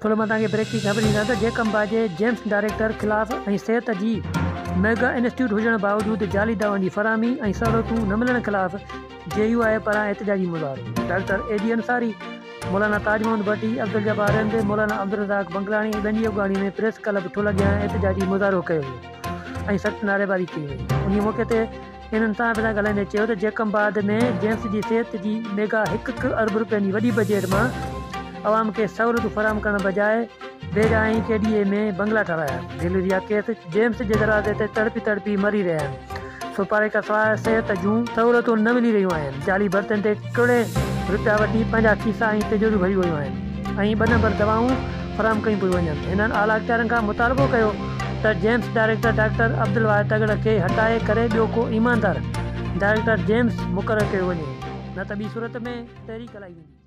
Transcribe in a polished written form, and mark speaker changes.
Speaker 1: ٿورو مان توهان کي بريڪ جي خبر ڏيندان ته جيڪب آباد جي جيمس ڊائريڪٽر خلاف ۽ صحت جي ميگا انسٽيٽيوٽ هجڻ باوجود جعلي دوائن جي فراهمي ۽ سهولتون نه ملڻ خلاف جي يو آء پاران احتجاجي مظاهرو ڊاڪٽر اي ڊي انصاري، مولانا تاج محمد ڀٽي، عبدالجبار رند، مولانا عبدالرزاق بنگلاڻي ۽ ٻين جي اڳواڻي ۾ پريس ڪلب ٺل اڳيان احتجاجي مظاهرو ڪيو ويو ۽ سخت نعريبازي ڪئي وئي انهي موقعي تي انهن صحافين سان ڳالهائيندي چيو ته جيڪب آباد ۾ جيمس جي صحت جي ميگا هڪ هڪ ارب رپين جي وڏي بجيٽ مان عوام کي سهولتون فراهم ڪرڻ بجاء ڀيڙا ۽ ڪي ڊي اي ۾ بنگلا ٺهرايا مليريا ڪيس جيمس جي دروازي تي تڙپي تڙپي مري رهيا آهن سوپاري کان سواء صحت جون سهولتون نه ملي رهيون آهن جعلي ڀرتين تي ڪروڙين رپيا وٺي پنهنجا کيسا ۽ تجوريون ڀريون ويون آهن ۽ ٻه نمبر دوائون فراهم ڪيون پيون وڃن. هنن اعليٰ اختيارين کان مطالبو ڪيو ته جيمس ڊائريڪٽر ڊاڪٽر عبدالواحد تڳڙ کي هٽائي ڪري ٻيو ڪو ايماندار ڊائريڪٽر جيمس مقرر ڪيو وڃي نه ته ٻي صورت ۾ تحريڪ هلائي ويندي.